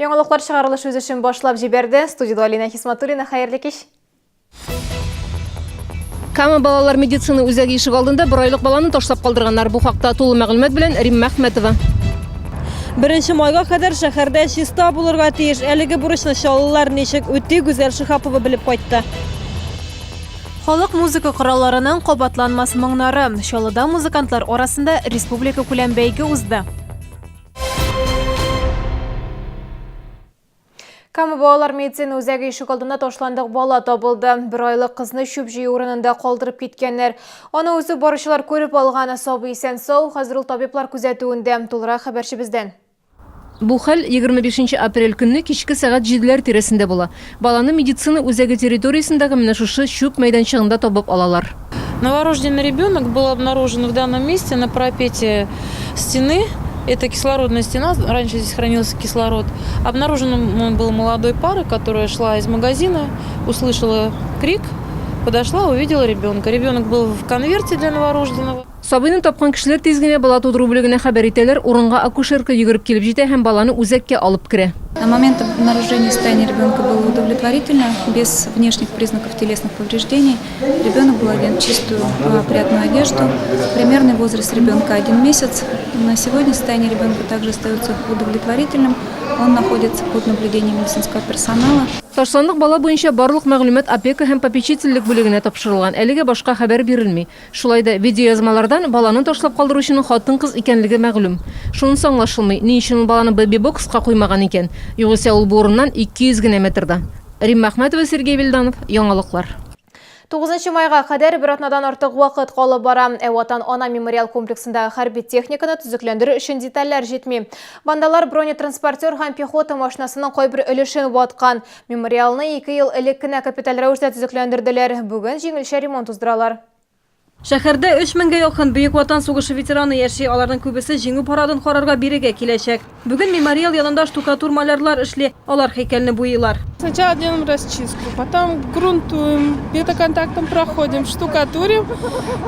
Яңалыклар чыгарылыш үз эшен башлап җибәрде. Студиядә Алина Хисматуллина. Хәерле кич. Кама балалар медицина үзәге ишек алдында бер айлык баланы ташлап калдырганнар. Бу хакта тулы мәгълүмат белән Римма Әхмәтова. Беренче майга кадәр шәһәрдә чиста булырга тиеш. Әлеге бурычны чаллылар ничек үти, Гүзәл Шиһапова белеп кайтты. Халык музыка коралларының кабатланмас моңнары. Чаллыда музыкантлар арасында республика күләм бәйге узды. Кама балалар медицина үзәге ишек алдында ташландык бала табылды. Бер айлык кызны чүп җыю урынында калдырып киткәннәр. Аны үзе баручылар күреп алган. Сабый исән-сау, хәзер ул табиблар күзәтүендә. Тулырак хәбәрчебездән. Бу хәл 25 нче апрель көнне кичке сәгать җиделәр тирәсендә була. Баланы медицина үзәге территориясендәге менә шушы чүп мәйданчыгында табып алалар. Новорожденный ребенок был обнаружен в данном месте на парапете стены. Это кислородная стена, раньше здесь хранился кислород. Обнаружен он был молодой парой, которая шла из магазина, услышала крик, подошла, увидела ребенка. Ребенок был в конверте для новорожденного. Сабыйны тапкан кешеләр тиз генә бала тудыру бүлегенә хәбәр итәләр, урынга акушерка йөгереп килеп җитә һәм баланы үзәккә алып керә. На момент обнаружения состояние ребенка было удовлетворительно, без внешних признаков телесных повреждений. Ребенок был одет в чистую, опрятную одежду. Примерный возраст ребенка 1 месяц. На сегодня состояние ребенка также остается удовлетворительным. Он находится под наблюдением медицинского персонала. Ташландык бала буенча барлык мәгълүмат опека һәм попечительлек бүлегенә тапшырылган, әлегә башка хәбәр бирелми. Шулай да видеоязмалардан баланы ташлап калдыручының хатын-кыз икәнлеге мәгълүм. Шунысы аңлашылмый, ни өчен ул баланы бэби-бокска куймаган икән? Югыйсә ул бу урыннан 200 генә метрда. Римма Әхмәтова, Сергей Вильданов, Яңалыклар. Тугызынчы майга кадәр бер атнадан артык вакыт калып бара. Ә Ватан ана мемориал комплексындагы хәрби техниканы төзекләндерү өчен детальләр җитми. Вандаллар бронетранспортер һәм пехота машинасының кайбер өлешен ваткан. Мемориалны ике ел элек кенә капиталь рәвештә төзекләндерделәр. Бүген җиңелчә ремонт уздыралар. Шәһәрдә өч меңгә якын Бөек Ватан сугышы ветераны яши, аларның күбесе Җиңү парадын карарга бирегә киләчәк. Бүген мемориал янында штукатур-малярлар эшли, алар һәйкәлне буйыйлар. Сначала делаем расчистку, потом грунтуем, бетоконтактом проходим, штукатурим,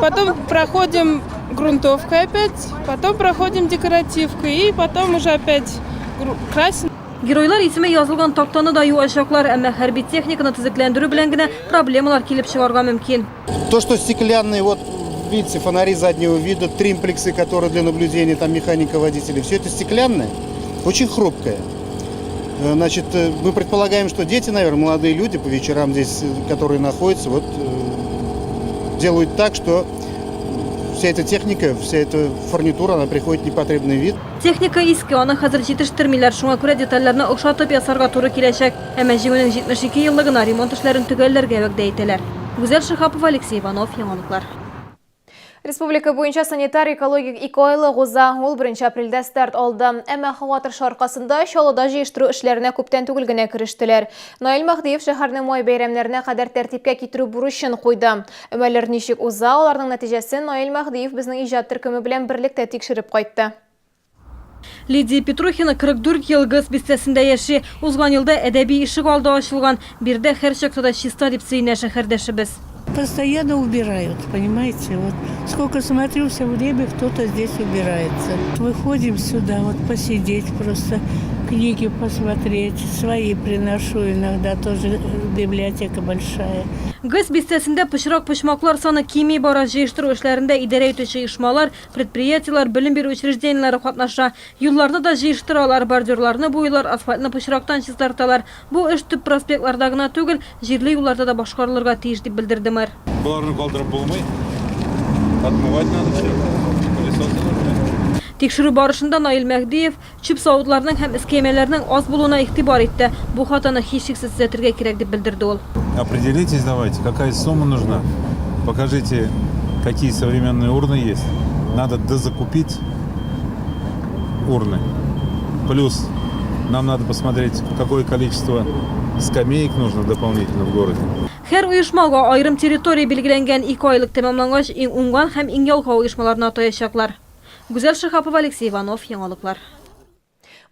потом проходим грунтовкой опять, потом проходим декоративкой и потом уже опять красим. Геройлар исеме язылган тактаны да юачаклар, әмма хәрби техниканы төзекләндерү белән генә проблемалар килеп чыгарга мөмкин. То, что стеклянные, вот видите, фонари заднего вида, тримплексы, которые для наблюдения там механика-водителей, все это стеклянное, очень хрупкое. Э, значит, э, мы предполагаем, что дети, наверное, молодые люди по вечерам здесь, э, которые находятся, вот делают так, что вся эта техника, вся эта фурнитура, она приходит в непотребный вид. Техника иске, аны хәзер җитештермиләр, шуңа күрә детальләрне охшатып ясарга туры киләчәк. Әмма Җиңүнең 72 еллыгына ремонт эшләрен төгәлләргә вәгъдә итәләр. Гүзәл Шиһапова, Алексей Иванов, Яңалыклар. Республика буенча санитар-экологик икеайлык уза. Ул 1 апрельдә старт алды. Әмма һава торышы аркасында Чаллыда җыештыру эшләренә күптән түгел генә керештеләр. Наил Мәһдиев шәһәрне май бәйрәмнәренә кадәр тәртипкә китерү бурычын куйды. Өмәләр ничек уза, аларның нәтиҗәсен Наил Мәһдиев безнең иҗат төркеме белән берлектә тикшереп кайтты. Лидия Петрухина 44 ел ГЭС бистәсендә яши. Узган елда әдәби ишек алды ачылган. Биредә һәрчакта да чиста, дип сөенә шәһәрдәшебез. Постоянно убирают, понимаете? Вот сколько смотрю, все время кто-то здесь убирается. Выходим сюда, вот посидеть просто, книги посмотреть, свои приношу иногда, тоже библиотека большая. ГЭС бистәсендә пычрак почмаклар саны кими бара. Җыештыру эшләрендә идарә итүче оешмалар, предприятиеләр, белем бирү учреждениеләре катнаша. Юлларны да җыештыралар, бордюрларны буйлар, асфальтны пычрактан чистарталар. Бу эш төп проспектларда гына түгел, җирле юлларда да башкарылырга тиеш, дип белдерде мэр. Боларны калдырып булмый. Отмывать надо все. Пылесосы нужны. Тикшерү барышында Наил Мәһдиев Чүп савытларның һәм эскәмияләрнең аз булуына игътибар итте. Бу хатаны һичшиксез төзәтергә кирәк, дип белдерде ул. Определитесь давайте, какая сумма нужна. Покажите, какие современные урны есть. Надо дозакупить урны. Плюс нам надо посмотреть, какое количество скамеек нужно дополнительно в городе. Һәр оешмага аерым территория билгеләнгән. Икеайлык тәмамлангач, иң уңган һәм иң ялкау оешмаларны атаячаклар. Гүзәл Шиһапова, Алексей Иванов, Яңалыклар.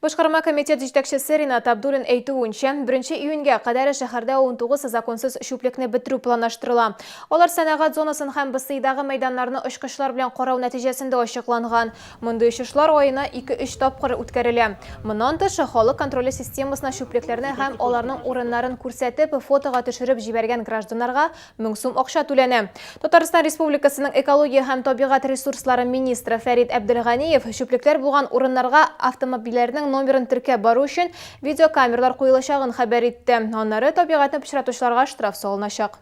Башкарма комитет җитәкчесе Ринат Абдуллин әйтүенчә, беренче июньгә кадәр шәһәрдә 19 законсыз чүплекне бетерү планлаштырыла. Алар сәнәгать зонасын һәм БСИдагы мәйданнарны очкычлар белән карау нәтиҗәсендә ачыкланган. Мондый очышлар аена ике-өч тапкыр үткәрелә. Моннан тыш, халык контроле системасына чүплекләрне һәм аларның урыннарын күрсәтеп, фотога төшереп җибәргән гражданнарга 1000 сум акча түләнә. Татарстан Республикасының экология һәм табигать ресурслары министры Фәрит Әбделганиев чүплекләр булган урыннарга автомобильләрнең номерын теркәп бару өчен видеокамералар куелачагын хәбәр итте. Аннары табигатьне пычратучыларга штраф салыначак.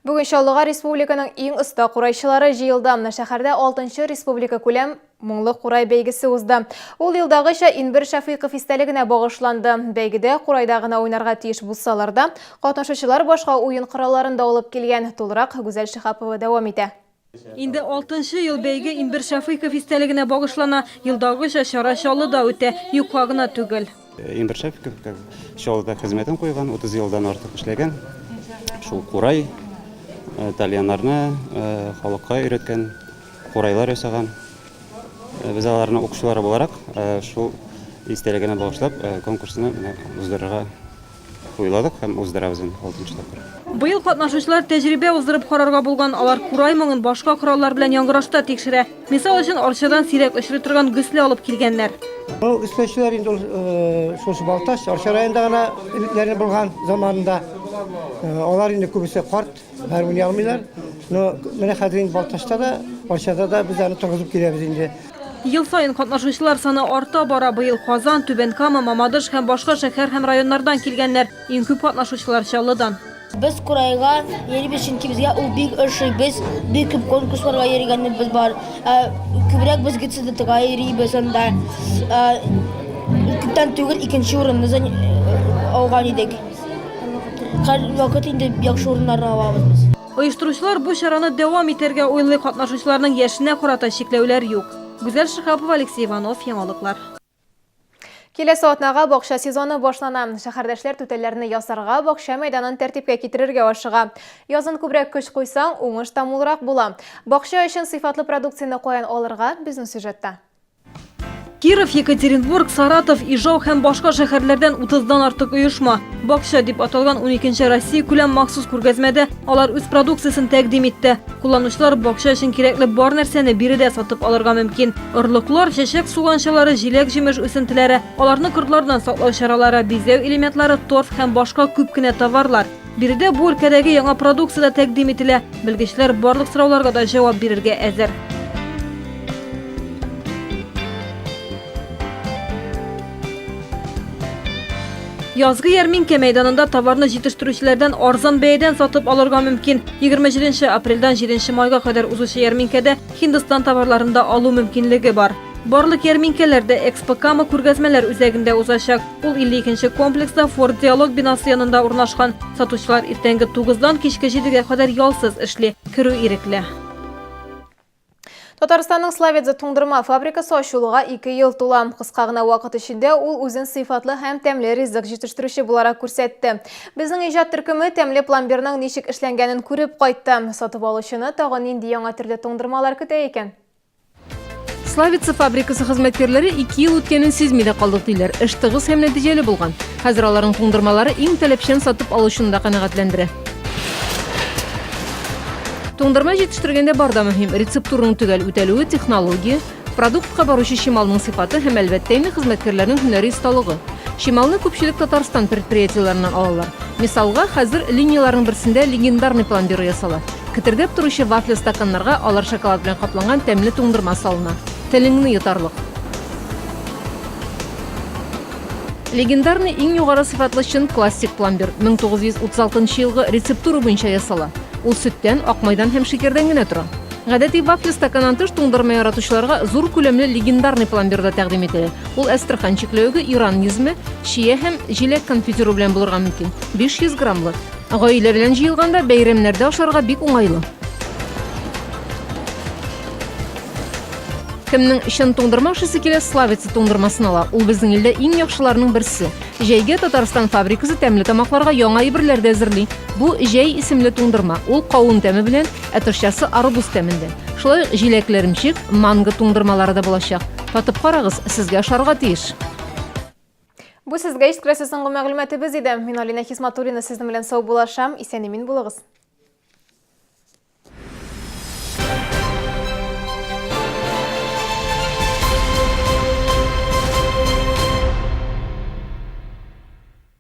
Бүген Чаллыга республиканың иң оста курайчылары җыелды. Шәһәрдә 6 нчы республикакүләм Моңлы курай бәйгесе узды. Ул елдагыча Инбер Шәфыйков истәлегенә багышланды. Бәйгедә курайда гына уйнарга тиеш булсалар да, катнашучылар башка уен коралларын да алып килгән. Тулырак Гүзәл Шиһапова дәвам итә. Инде алтынчы ел бәйге Инбер Шәфыйков истәлегенә багышлана. Елдагыча чара Чаллыда үтә. Юкка гына түгел. Инбер Шәфиков Чаллыда хезмәтен куйган, 30 елдан артык эшләгән. Шул курай тальяннарны халыкка өйрәткән, курайлар ясаган. Без аларның укучылары буларак шул истәлегенә багышлап конкурсны менә уздырырга уйладык һәм уздырабыз инде алтынчы тапкыр. Быел катнашучылар тәҗрибә уздырып карарга булган. Алар курай моңын башка кораллар белән яңгырашта тикшерә. Мисал өчен, Арчадан сирәк очрый торган гөслә алып килгәннәр. Бу гөсләчеләр инде ул шушы Балтач, Арча районында гына элекләре булган заманында. Алар инде күбесе карт, хәзер уйный алмыйлар. Но менә хәзер инде Балтачта да, Арчада да без аны торгызып киләбез инде. Ел саен катнашучылар саны арта бара. Быел Казан, Түбән Кама, Мамадыш һәм башка шәһәр һәм районнардан килгәннәр. Иң күп катнашучылар Чаллыдан. Без Курайга йөрибез, чөнки безгә ул бик ошый. Без бик күп конкурсларга йөргәнебез бар. Күбрәк без ГЦДТга йөрибез анда. Күптән түгел икенче урынны алган идек. Һәрвакыт инде яхшы урыннарны алабыз без. Оештыручылар бу чараны дәвам итәргә уйлый, катнашучыларның яшенә карата чикләүләр юк. Гүзәл Шиһапова, Алексей Иванов, Яңалыклар. Киләсе атнага бакча сезоны башлана. Шәһәрдәшләр түтәлләрне ясарга, бакча мәйданын тәртипкә китерергә ашыга. Язын күбрәк көч куйсаң, уңыш та мулрак була. Бакча өчен сыйфатлы продукцияне каян алырга, безнең сюжетта. Киров, Екатеринбург, Саратов, Ижау һәм башка шәһәрләрдән утыздан артык оешма. Бакча дип аталган уникенче Россиякүләм махсус күргәзмәдә алар үз продукциясен тәкъдим итте. Кулланучылар бакча өчен кирәкле бар нәрсәне биредә сатып алырга мөмкин. Орлыклар, чәчәк суганчалары, җиләк-җимеш үсентеләре, аларны кортлардан саклау чаралары, бизәү элементлары, торф һәм башка күп кенә товарлар. Биредә бу өлкәдәге яңа продукция дә тәкъдим ителә. Белгечләр барлык сорауларга да җавап бирергә әзер. Язгы ярминкә мәйданында товарны җитештерүчеләрдән арзан бәядән сатып алырга мөмкин. 27 апрельдән 7 майга кадәр узучы ярминкәдә Һиндстан товарларын да алу мөмкинлеге бар. Барлык ярминкәләр дә Экспо Кама күргәзмәләр үзәгендә узачак. Ул 52 нче комплекста Форд Диалог бинасы янында урнашкан. Сатучылар иртәнге тугыздан кичке җидегә кадәр ялсыз эшли. Керү ирекле. Татарстанның Славица туңдырма фабрикасы ачылуга ике ел тула. Кыска гына вакыт эчендә ул үзен сыйфатлы һәм тәмле ризык җитештерүче буларак күрсәтте. Безнең иҗат төркеме тәмле пломбирның ничек эшләнгәнен күреп кайтты. Сатып алучыны тагын нинди яңа төрле туңдырмалар көтә икән? Славица фабрикасы хезмәткәрләре ике ел үткәнен сизми дә калдык диләр. Эш тыгыз һәм нәтиҗәле булган. Хәзер аларның туңдырмалары иң таләпчән сатып алучыны да канәгатьләндерә. Туңдырма җитештергәндә бар да мөһим. Рецептураның төгәл үтәлүе, технология, продуктка баручы чималның сыйфаты һәм, әлбәттә инде, хезмәткәрләрнең һөнәри осталыгы. Чималны күпчелек Татарстан предприятиеләреннән алалар. Мисалга, хәзер линияләрнең берсендә легендарный пломбир ясала. Кетердәп торучы вафле стаканнарга алар шоколад белән капланган тәмле туңдырма салына. Телеңне йотарлык. Легендарный иң югары сыйфатлы чын классик пломбир 1936 нчы елгы рецептура буенча ясала. Ул сөттән, ак майдан һәм шикәрдән генә тора. Гадәти вафле стаканнан тыш туңдырма яратучыларга зур күләмле легендарный пломбир да тәкъдим ителә. Ул әстерхан чикләвеге, иран йөземе, чия һәм җиләк конфитюры белән булырга мөмкин. 500 граммлы. Гаилә белән җыелганда, бәйрәмнәрдә ашарга бик уңайлы. Кемнең чын туңдырма ашыйсы килә, Славица туңдырмасын ала. Ул безнең илдә иң яхшыларның берсе. Җәйгә Татарстан фабрикасы тәмле тамакларга яңа әйберләр дә әзерли. Бу Җәй исемле туңдырма. Ул кавын тәме белән, ә тышчасы арбуз тәмендә. Шулай ук җиләкле-эремчек, манго туңдырмалары да булачак. Татып карагыз, сезгә ошарга тиеш. Бу сезгә җиткерәсе соңгы мәгълүматыбыз иде. Мин Алина Хисматуллина сезнең белән саубуллашам. Исән-имин булыгыз.